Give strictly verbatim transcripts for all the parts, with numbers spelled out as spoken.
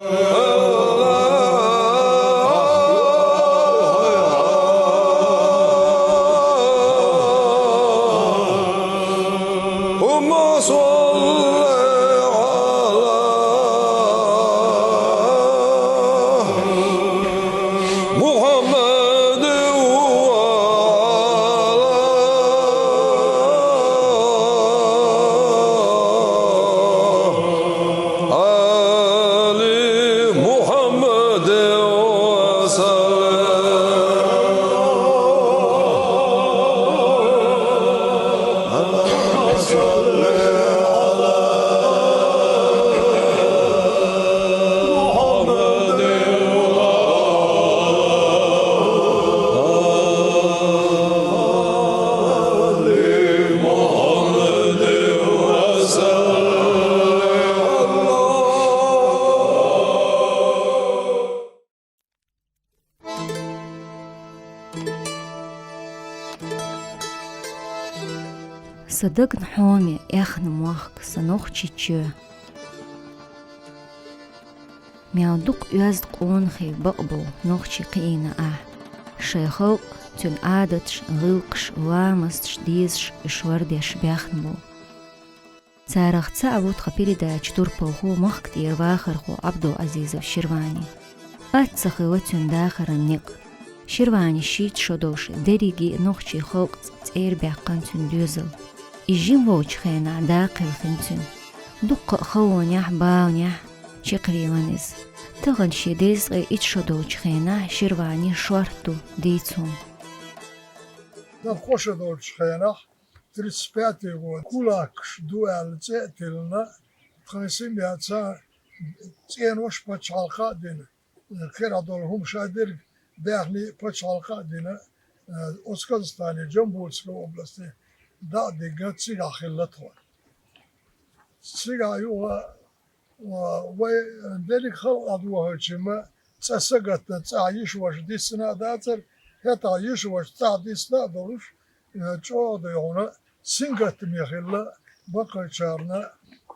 اللهم صل على محمد وعلى آل محمد وسلم. اللهم صل على محمد وعلى آل محمد وسلم. Сан дагна хьоме, эхна мохк, сан нохчий чоь. Мел дукха оьзда къонахий бакъбола нохчий кхиийна ахь. Шайн халкъ, цуьнан Ӏадаташ, гӀиллакхаш, ламасташ, дезаш уьш лардеш баьхна болу. Царах цхьаъ ву тхан передачан турпалхо, махка тӀера вахархо Ӏабдул-Ӏазизов Ширвани. Атта ца хилла цуьнан дахаран некъ. Ширвани шийтта шо долуш дерриге а нохчий халкъаца цӀера баьккхина цуьнан доьзал. И жима волчу хенахь дакъа хилла хин цуьнан. Дуккха а халонехь, баланехь чекхваьлла иза. Тахана шен дезткъе итт шо долчу хенахь Ширвани шортта ду дийца хӀума. Дан кхо шо долчу хенахь, тридцать пятый год, кулакаш ду аьлла цӀе а тиллина, тхайн семьяца цӀенош пачхьалкха а дина, керахь долу хӀума ша дерг даьхний пачхьалкха а дина, оцу Казахстане, Джамбульской области дӀа а дигна, цигахь хилла тхо. Цигахь юха, а, вай дерриг халкъ дӀадохуьйтуш ма, цӀа сагатдан цӀахь йиша-ваша диссина а дацара, хӀетахь йиша-ваша цӀахь диссина а долуш, э, чӀогӀа дуй хьуна, сингаттаме хилла баккхийчарна,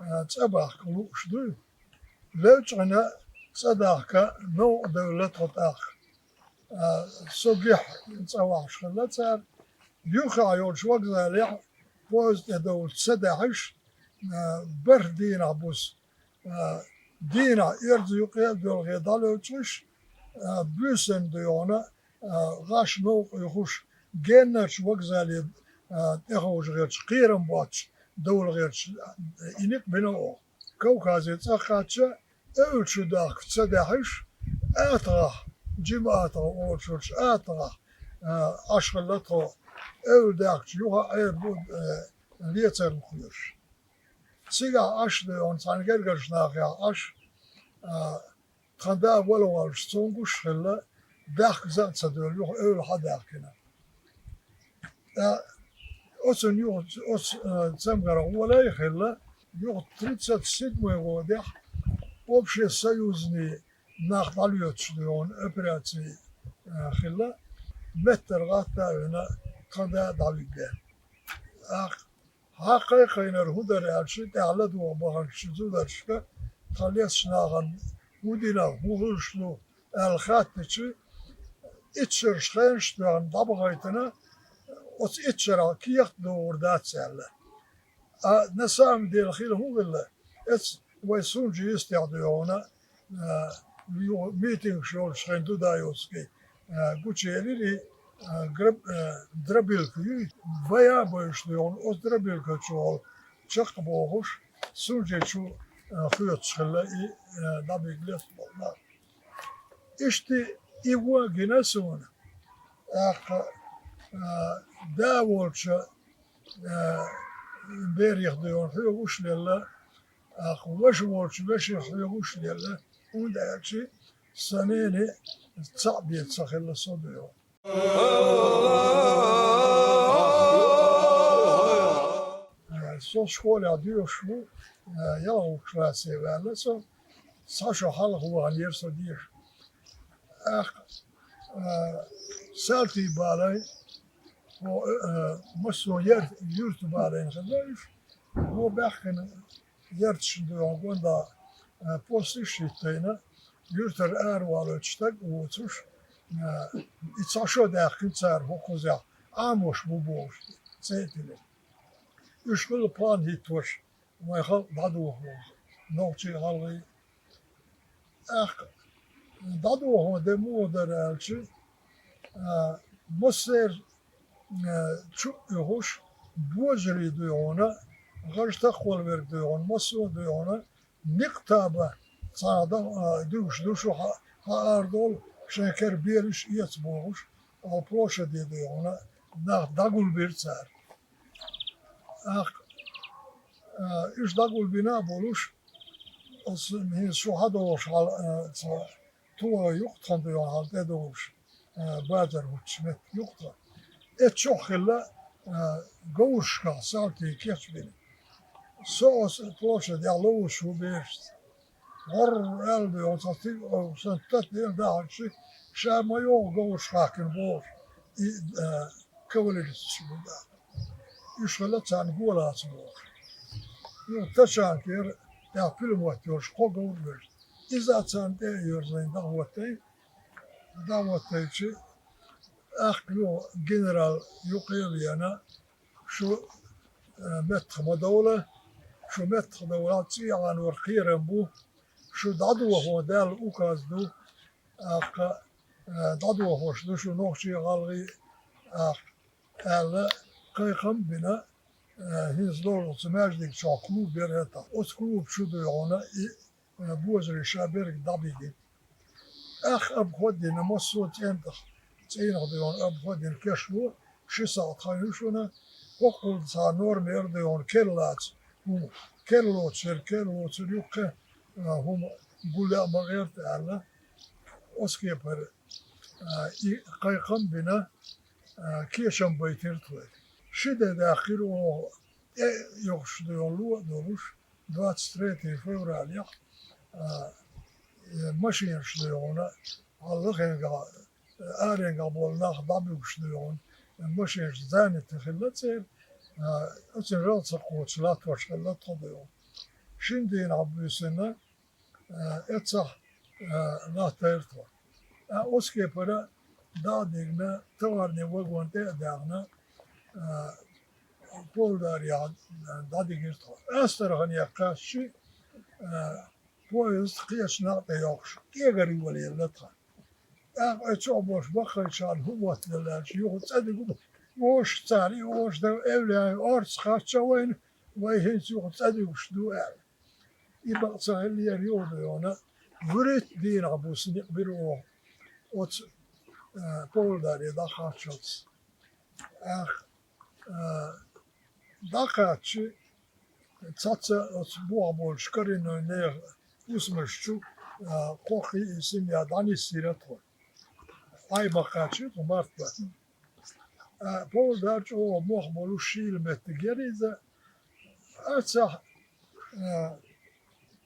э, цӀа бахка лууш дуй. Левчкъина цӀа дахка новкъа девлла тхо тӀаккха. Э, со гихь цӀа вахьаш хилла цара. Юххехь йолчу вокзалехь поезд тӀе довлуш ца даьхьаш, э, бархӀ дийнахь буса, э, дийнахь оьрза юккъе а доьлхе дӀалевчкъаш, э, буьйсанна дуй хьуна, а, гӀаш новкъа юхуш, геннарчу вокзале, а, тӀеховжа гӀерташ, кхерам боццуш довла гӀерташ, а, и некъ бина оха. Кавказе цӀа кхаьчча, эвла чу дахка ца даьхьаш, атагӀахь, ДжиматагӀа олучу атагӀахь, а, Ӏаш хилла тхо, эвла даьхкича юха Ӏер бу, а, лецарна кхоьруш. Цигахь Ӏаш дуй хьуна, цхьана гергарчу нахехь Ӏаш, а, тхан да вала воллуш, цунна гуш хилла, баьхка за а ца девлла, юха эвла хьадаьхкина. Ткъа оцунна юха, оцу, а, цамгарх валай а хилла, юха тридцать седьмой годехь общесоюзный нах дӀалоьцуш дуй хьуна операци, а, хилла, меттара гӀатта а вина, тхан да дӀавигна. ТӀаккха хьан кхайкхийнарг хӀун дара аьлча, тӀаьхьа ладогӀа баханчу зударшка, тхан лестачу нахана хӀун дина, хӀун хуьлуш ду аьлла хаьттича, итт шераш хенаш тоьхна дӀабахийтина, оцу итт шарахь кехат догӀур дац аьлла. А на самом деле хила хӀун хилла? Эц вай Сунжа йистехь дуй хьуна, а, ю-, митингаш йолчу хенахь Дудаевский, а, гучуелира, а, граб-, а, дробилка юй, вай а бевзаш дуй хьуна, оцу дробилка чу волу чекхбохуш, Сунжи чу, а, хоьцуш хилла и, а, дӀабигна лестаболу нах. Иштта и вон гина суна, тӀаккха, а, да волчу, а, берех дуй хьуна хьоьгуш а лелла, тӀаккха ваша волчу вешех хьоьгуш а лелла, хӀунда аьлча сан нана цхьаъ бен ца хилла со дуй хьуна. Со школехь доьшуш ву, ялхолгӀачу классе ваьлла со, цхьа шо хьалха ваханера со деша. ТӀаккха, а, Салтий-Балай, хӀо, а, массо а яр-, юьртабалайна хилла уьш, хӀо баьхкина ярташна дуй хьуна гонда, а, посташ хӀиттийна, юьртара аравоаллача стаг а воцуш, а, и цхьа шо даьккхина цара хӀокхузахь, Ӏамош бу бохуш, цӀе а тиллина. Уьш хилла план хӀиттош, вайн халкъ дӀадохо, нохчий, гӀалгӀай. ТӀаккха дӀадохо де муха дара аьлча, а, массеран, а, чу а оьхуш, божарий дуй хьуна, гӀаж таххол верг дуй хьуна, массо а дуй хьуна, никъ таба цхьа дан, а, дуьгуш ду шу хьа-, хьа арадолу, шайн кара бераш эца бохуш, а, площаде дуй хьуна, нах дӀагулбира цара. ТӀаккха, а, уьш дӀагулбина а болуш, аса хӀинца шу хьадогӀуш хьал, а, цхьа тоха юкъа тхан дуй хьуна хьал тӀедогӀуш, а, базар хӀуттуш метта юкъа тхан. Эцу чохь хилла, а, говрашкахь салтий кечбина. Со оцу площадехь ловзуш ву берашца. ГӀорр аьлла дуй хьуна, цхьа стиг а сан татта дела дахьарчий, ша ма йогӀу говраш хахкина бохуш, и, а, кавалеристаш бу баьхна. Уьш хилла царна го лаца бохуш. Ну, тачанка яра, тӀехь пулемёт йолуш кхо говр а вуьжна. Иза а царна тӀе а йоьрзийна дӀахӀоттий, дӀахӀоттийча, тӀаккха юха генерал юкъе а веана, шу, э, меттах ма довла, шу меттах довлахь, цӀий Ӏанор кхерам бу, шу дӀадохо Далла указ ду, тӀаккха, э, дӀадохош ду шу нохчий, гӀалгӀай, тӀаккха аьлла, кхайкхам а бина, э, хӀинца долу оцу маьждиг чохь клуб яра хӀетахь. Оцу клуба чу дуй хьуна и, э, божарий ша берриг дӀабигира. ТӀаккха обход дина, массо а цӀентах, цӀийнах дуй хьуна обход дина кечло, ши сахьт хан ю шуна, хӀокхул цхьа норма яра дуй хьуна, керла лаца хӀума, керла лоцуш яра, керла лоцург юххе, э, хӀума гулъян ма гӀерта аьлла, оцу кепара, э, и кхайкхам а бина, а, кечам байтира тхоьга. Ши де даьккхира оха, тӀе а йохуш дуй хьуна ло а долуш, двадцать третье февралехь, а, э, машинаш дуй хьуна, хьалха лахенгахь, аренгахь болу нах дӀабуьгуш дуй хьуна, машинаш занято хилла церан, а, оцу ралца кхочуш латтош хилла тхо дуй хьуна. Шина дийнахь буьйсанна, э, эццахь, э, латтайра тхо. Э, оцу кепара дӀа а дигна, товарный вагон тӀе а даьхна, э, Павлодарехь, э, дӀадигира тхо. Астрахане кхаьччи, э, поезд кхечу накъа тӀе йоккхуш, кӀегар йолаелла тхан. ТӀаккха оцу чохь болуш баккхийчарна хӀун моттаделла аьлча, юха цӀа дигу, вовшах цара, и вовшах дан эвлаяй орца кхаччо вайна, вай хӀинца юха цӀа дигуш ду аьлла. И бакъ ца хиллера юха дуй хьуна, вуьрхӀитта дийнахь буса некъ бира оха оцу, э, Павлодаре дӀакхаччалц. Ах, э, дӀакхаьччи, цхьацца оцу бухахь болчу коренной нехан хӀусамаш чу, э, кхо-кхий семья дӀанисйира тхо. Ӏай ма кхаьччи тхо, март бац. А, Павлодар чӀогӀа мох болуш шийла меттиг яра иза. Аццахь, а,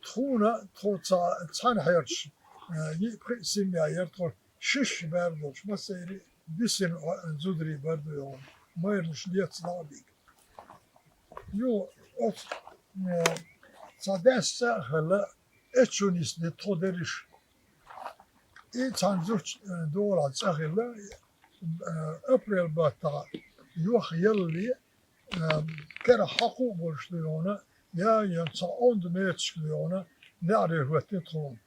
тхуна, тхо ца-, цхьаьна хьерчаш, а, йиъ-пхиъ семья яра тхо, шишша бер долуш, массеран а бисина, а, зударий бара дуй хьуна, майранаш леца дӀа а бигна. Юха оцу, а, цхьа даьсса а хилла, эццахь нисди тхо дерриш. И цхьана зудчун, э, долахь цӀа хилла, э, апрель баттахь йохъялале, э, керахь хьакху а болуш дуй хьуна, я, я цхьа онда меташка дуй хьуна, неӀаре хӀоьттина тхуна.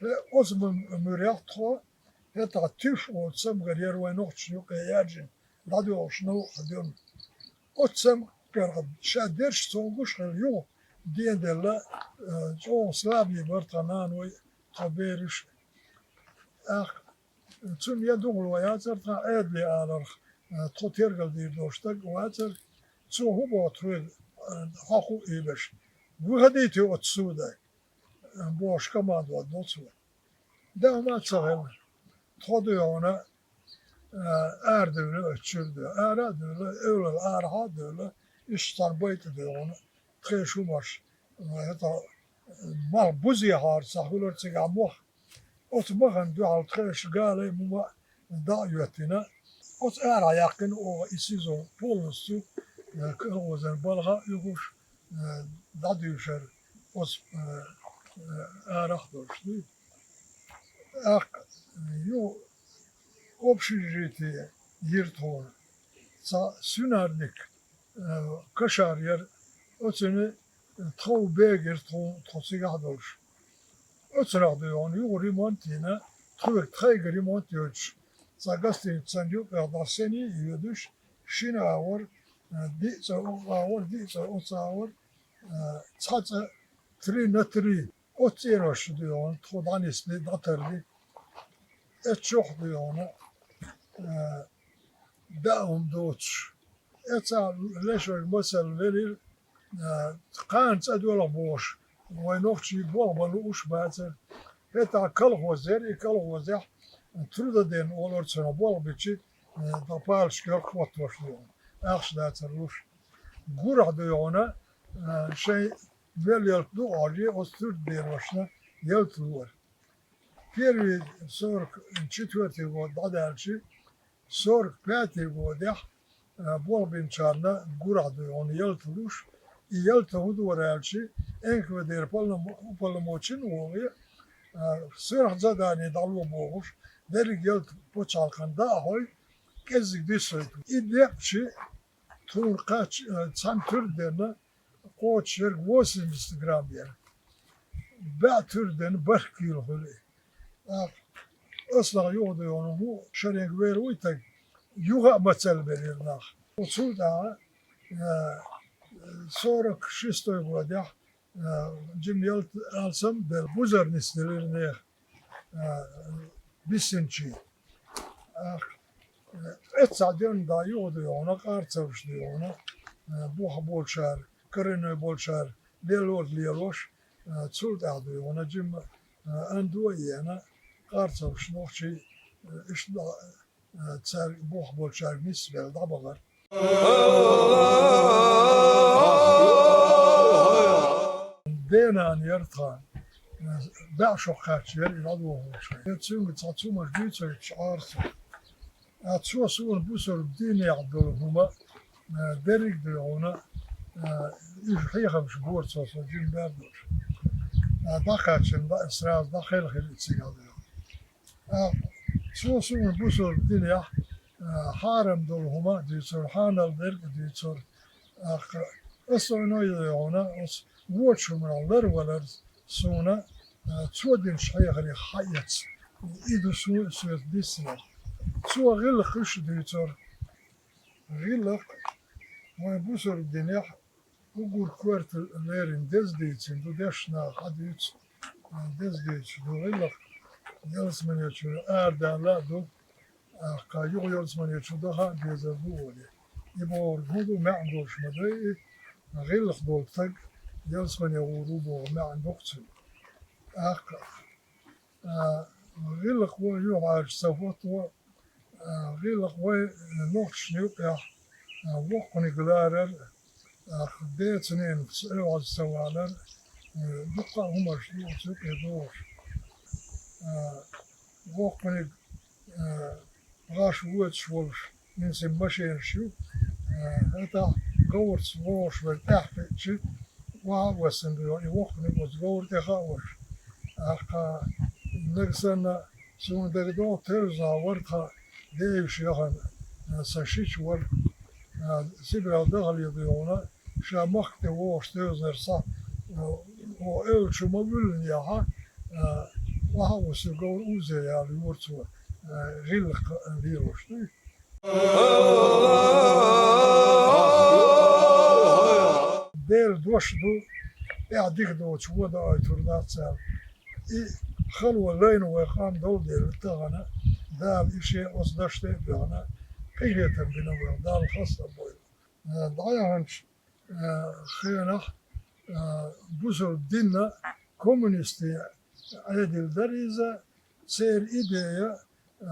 Э, оцу ма-, муьрехь тхо, хӀетахь Туьш олу цамгар яра вайн нохчашна юккъе яьржина, дӀадоьлхуш новкъа дуьйна. Оцу цамгарх ша дерш цуьнга гуш хилла юха, денделла, э, чӀогӀа слабый бара тхан наной, тхан бераш. Ах, цунна я духула яцара тхан Ӏедале аларх, э, тхо тергал дийр долуш стаг вацара, цо хӀун боху тхоьга, э, хьо хуу ийбеш. Выходите отсюда, э, бохуш командовать до цо. Даа ма ца хилла. Тхо дуй хьуна, э, арадевлла оцу чуьра дуй. Ара а девлла, эвлара арахьа а девлла, иштта цхьана байтӀа дуй хьуна. Тхешан хӀумаш, э, хӀета, э, малх бузехьара ца хуьлура цигахь мох. Оцу махана дуьхьал тхешан галай а, мума а дӀа а йоьттина. Оцу арахьа яьккхина оха и СИЗО полностью, э, колхозан балха а уьхуш, э, дӀадуьйшура оцу, э, арахь долуш дуй. ТӀаккха ю общежитие йира тхуна. Цхьа свинарник, э, кошар яра, оцуьнан тхов бегира тхо, тхо цигахь долуш. Оцунах дуй хьуна юха ремонт йина, тхоьга тхайга ремонт йойтуш, цхьа гостиницан юкъехь дӀа сене а йоьдуш, шина агӀор, э, диъ цӀа оцу агӀор, диъ цӀа оцу агӀор, э, цхьа цӀа три на три, оцу цӀенош дуй хьуна тхо дӀанисди, дӀатарди. Эцу чохь дуй хьуна, э, даа хӀума доцуш. Эццахь леш верг масал велира, а, кхана цӀа доьлху бохуш, вайн нохчий болх бан лууш бацара. ХӀетахь колхоз яра, и колхозехь Трудоден олура цунах, болх бича, а, тхан палочка йолу хӀоттош дуй хьуна, ахча дацара луш. Гурахь дуй хьуна, а, шайн мел ялта ду олий, оцу Трудоденошна ялта лора. Первый сорок четвёртый год дӀадаьлча, сорок пятый годехь, а, болх бинчарна гурахь дуй хьуна ялта луш, и ялта хӀун дора аьлча, НКВД-ра полном-, уполномоченный вогӀий, а, сверхзадание дӀало бохуш, дерриг ялта пачхьалкхана даа хьой, кӀеззиг диссойту. И декъча тхуна кхаьчча, а, цхьана Трудоденна кхочушъерг восемьдесят грамм яра. БӀе Трудоденна бархӀ кило хуьлу и. ТӀаккха аса нах юха дуй хьуна, хӀун шеренга вер вуй таг, юха а мацалла белира нах. Цул тӀаьхьа, э, сорок шестой годехь, э, жима ялта алсам а делла, бузар нисделира нехан, э, биссинчий. ТӀаккха, э, эццахь денна дӀа юха дуй хьуна, къарцаллаш дуй хьуна, э, бухахь болчара, кариной болчара лелор лелош, а, цул тӀаьхьа дуй хьуна жимма, а, андо а еана, къарцаллаш нохчий, а, иштта, а, цаьрга бухахь болчаьрга нисбелла дӀабахара. Денана яра тхан, а, бӀе шо кхаьчча яра и дӀадохуш. Цуьнга цхьа цумаш дуьйцуьйтуш Ӏара со. А цо суна бусург динехь долу хӀума, а, дерриг а дуй хьуна, а, уьш хьехамаш бора цо, со жима бер долуш. А, дӀакхаьччина, дӀа, сразу дӀахелхира и цигахь дуй хьуна. А, цо суна бусург динехь, а, хьарам долу хӀума а дуьйцура, хьанал дерг а дуьйцура. ТӀаккха аса ойла йо хьуна, оцу вочу хӀуманах ларвалар суна, а, цо динчу хьехарехь хьаэца. И ду суна соьца диссинарг. Цо гӀиллакхаш а дуьйцура. ГӀиллакх вайн бусург динехь уггар коьрта леррина деза дийцина ду, дешна наха хьадуьйцу, а, деза дийцина ду гӀиллакх. Ялсамане чуьра арадала а ду, тӀаккха юха ялсамане чу даха а дезар ду олий. И бохург хӀун ду, маьӀна долуш ма дай и, гӀиллакх долу стаг ялсамане гӀур ву боху маьӀна ду-кх цуьнан. ТӀаккха, а, гӀиллакх вай юьхьӀаьржа ца хӀотто, а, гӀиллакх вай нохчашна юкъехь, а, воккханиг ларар, а, деца-ненаца эвхьаза ца валар, а, дуккха а хӀуманаш ду оцу юкъе догӀуш. А, воккханиг, а, гӀаш воьдуш волуш, хӀинца машенаш ю, а, хӀетахь говрца вогӀуш верг тӀаьхьа хиъча, охьа а воссина, и воккханиг оцу говра тӀе хаа ваша. ТӀаккха нагахь санна суна дагадогӀу, тевза вара тхан деваш яхана, а, сан шича вара, а, Сибрел дахале дуй хьуна, ша махка тӀе вогӀуш тевзар схьа, а, о, эвлачу ма вуьллина яхьа, а, охьа а вуссур говра узе яла юра цо, а, гӀиллакх лелош дуй. Делан дош ду, тӀаьхьа дика доцуш вон доуьйтур дац цара. И хало лайна вай къам долу дела тахана, Дала и шен оцу дашна тӀе а бехна, къинхетам бина вайх, Дала хастам бойла. Э, дӀаяханчу, э, хенахь, э, бусург динна коммунистийн Ӏедал дара иза, церан идея, э,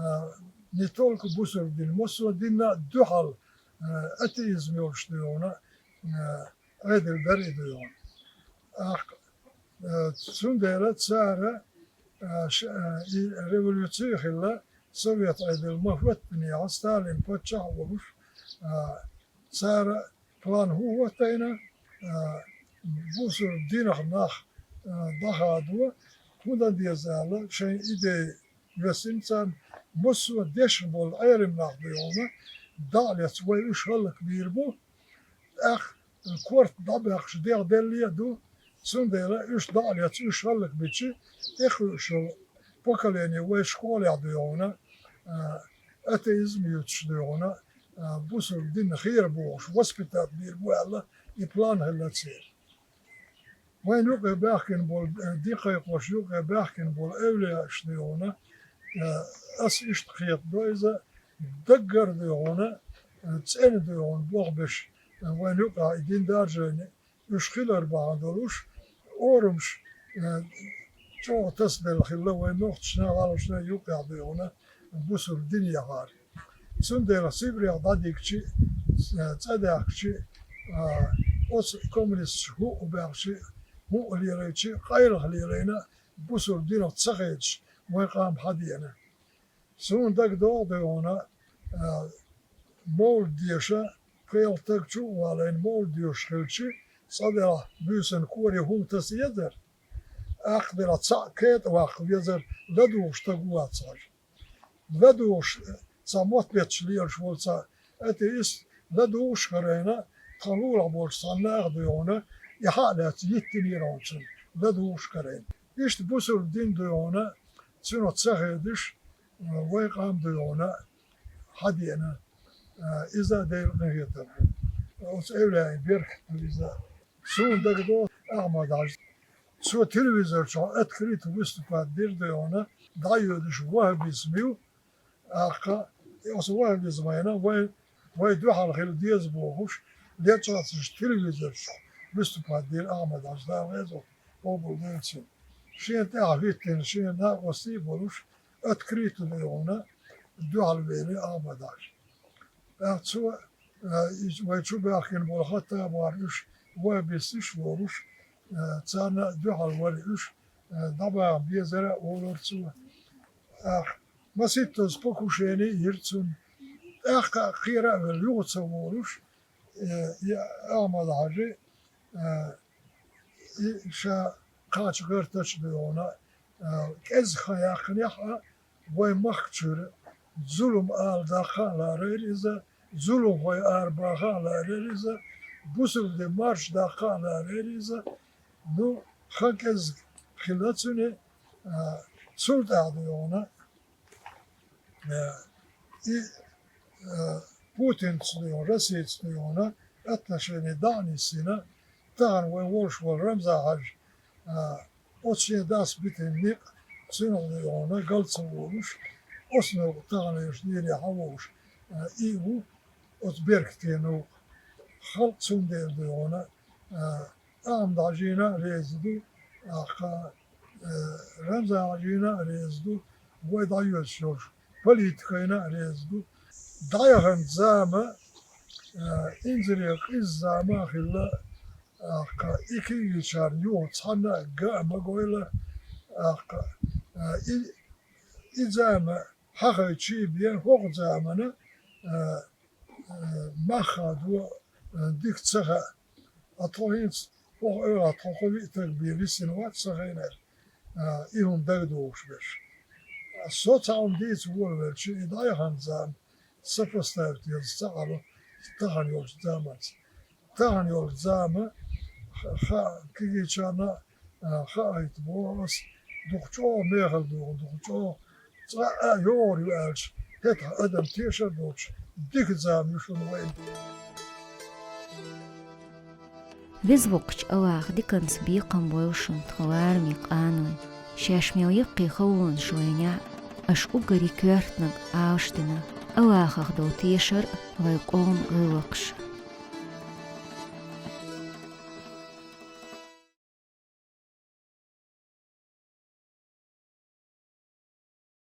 не только бусург дин, массо а динна а дуьхьал, э, атеизм йолуш дуй хьуна, э, Ӏедал дара и дуй хьуна. ТӀаккха, э, цундела цара, э, ш-, э, и революци а хилла, совет Ӏедал ма хӀоьттинехь, Сталин паччахь а волуш, э, цара план хӀун хӀоттайна, а, бусург динах нах, а, дӀахадо, хӀун дан деза аьлла, шайн идея йоссина царна, массо а дешна болу Ӏелам нах, дуй хьуна, дӀа а лаьцна, вай уьш хӀаллакбийр бу, тӀаккха корта дӀабаьккхича дегӀ деллий а ду, цундела уьш дӀа а лаьцна, уьш хӀаллакбича, тӀекхуьуш йолу поколение вай школехь, дуй хьуна, а, атеизм юьтуш, дуй хьуна, а, бусулба динна хера бохуш, воспитать бийр бу аьлла, и план хилла церан. Вайн юкъе баьхкина болу, э, дин кхайкхош юкъе баьхкина болу эвлияаш, дуй хьуна, э, ас иштта кхетадо иза, даггара, дуй хьуна, э, цӀена, дуй хьуна, болх беш, э, вайн юкъахь и дин даржийна, уьш хилар бахьана долуш, орамаш, э, чӀогӀа тасаделла хилла вайн нохчашна, гӀалгӀашна юкъехь, дуй хьуна, бусулба дин яхьара. Цундела Сибрех дӀадигчи, цӀа даьхкичи, а, оцу коммунисташа хӀуъа баьхчи, хӀуъа лелайчи, къайлаха лелайна, бусулба динах ца хедаш, вайн къам хьадеана. Суна дагадогӀу, дуй хьуна, а, мовлид деша, пхи-ялх стаг чу а валийна мовлид доьшуш хилчи, цӀа делахь буьйсанна коре хӀума таса езара, акха делахь цхьаъ кетӀа ваккха везара, ладугӀуш стаг вац хьажа. ЛадугӀуш, цхьа мотт бетташ лелаш волу цхьа атеист ладугӀуш а карийна, тхан лулахь болчу цхьана наха, дуй хьуна, и хьа а лаьцна йиттинера хьуна цунна, ладугӀуш а карийна. Иштта бусулба дин, дуй хьуна, цуьнах ца хедаш, вайн къам, дуй хьуна, хьадеана, иза Делан къинхетам бу. Оцу эвлаяийн беркат ду иза. Суна дагадогӀу Ахьмад-Хьаьжа. Цо телевизор чохь открыто выступать дира, дуй хьуна, дӀайоьдуш ваххабизм ю, аккха, оцу ваххабизмана вай, вай дуьхьал хила деза бохуш, лечкъацаш телевизор чохь выступать дира Ахьмад-Хьаьжа, Дала реза къобал дойла цуьнан. Шена тӀаьхьа хӀиттина, шена накъостий а болуш, открыто, дуй хьуна, дуьхьал вели Ахьмад-Хьаьжа. ТӀаккха цо, а, и вай чу баьхкина болу хаттабахар уьш ваххабисташ а волуш, а, царна дуьхьал вара уьш, а, дӀабаха безара а олура цо. ТӀаккха масийттаза покушение а йира цунна. ТӀаккха а кхера а велла юха ца волуш, э, и Ахьмад-Хьаьжа, э, и ша кхача гӀертача, дуй хьуна, э, кӀезиг хан яьккхинехь а, вайн махка чуьра зулам ала даккха а ларийра иза, зуламхой арабаха а ларийра иза, бусулба дин марша даккха а ларийра иза. Ну, хан кӀезиг хилла цуьнан, э, цул тӀаьхьа, дуй хьуна, Э, и, э, Путинца, дуй хьуна, Россица, дуй хьуна, отношение дӀа а нисйина, тахана вайн волуш волу Рамзан-Хьаьжа, э, оцу шен дас битина некъ, цуьнах, дуй хьуна, гал ца волуш, оцу новкъа таханлерчу дийне хьан волуш, э, и ву оцу беркате новкъа. Халкъ цундела, дуй хьуна, э, Ахьмад-Хьаьжина а реза ду, аккха, э, Рамзан-Хьаьжина а реза ду, вай дӀайоьдуш йолуш политикина а реза ду. ДӀаяханчу зама, э, инзаре къиза зама а хилла, аккха, и кегийчарна юха цхьанна а ган а ма гойла, аккха, э, и, и зама хьахайча бен хӀокху замана, э, э, мах хадо, э, дика ца хаьа. А тхо хӀинца хӀокху эвлахь тхо кхо-виъ стаг бен висина вац сан хенара, э, и хӀума дагадогӀуш берш. Со цхьа хӀума дийца волавелча, и дӀаяханчу зама сопоставить еза ца Ӏало тахана йолчу заманца. Тахана йолчу зама ха-, ха-, кегийчарна а, хаийта боху ас, дукха чӀогӀа мехала догӀу, дукха чӀогӀа цкъа а йогӀур ю аьлча, хӀетахь адам тешар а доцуш, дика зама ю шуна вайна. Веза-воккхачу АллахӀа диканца бекхам бойла шуна, тхан ларамийн къаной. Шаьш мел яккхий халонаш вайнехь а, аша уггаре коьртаниг Ӏалашдина. АллахӀах долу тешар а, вайн къоман гӀиллакхаш а.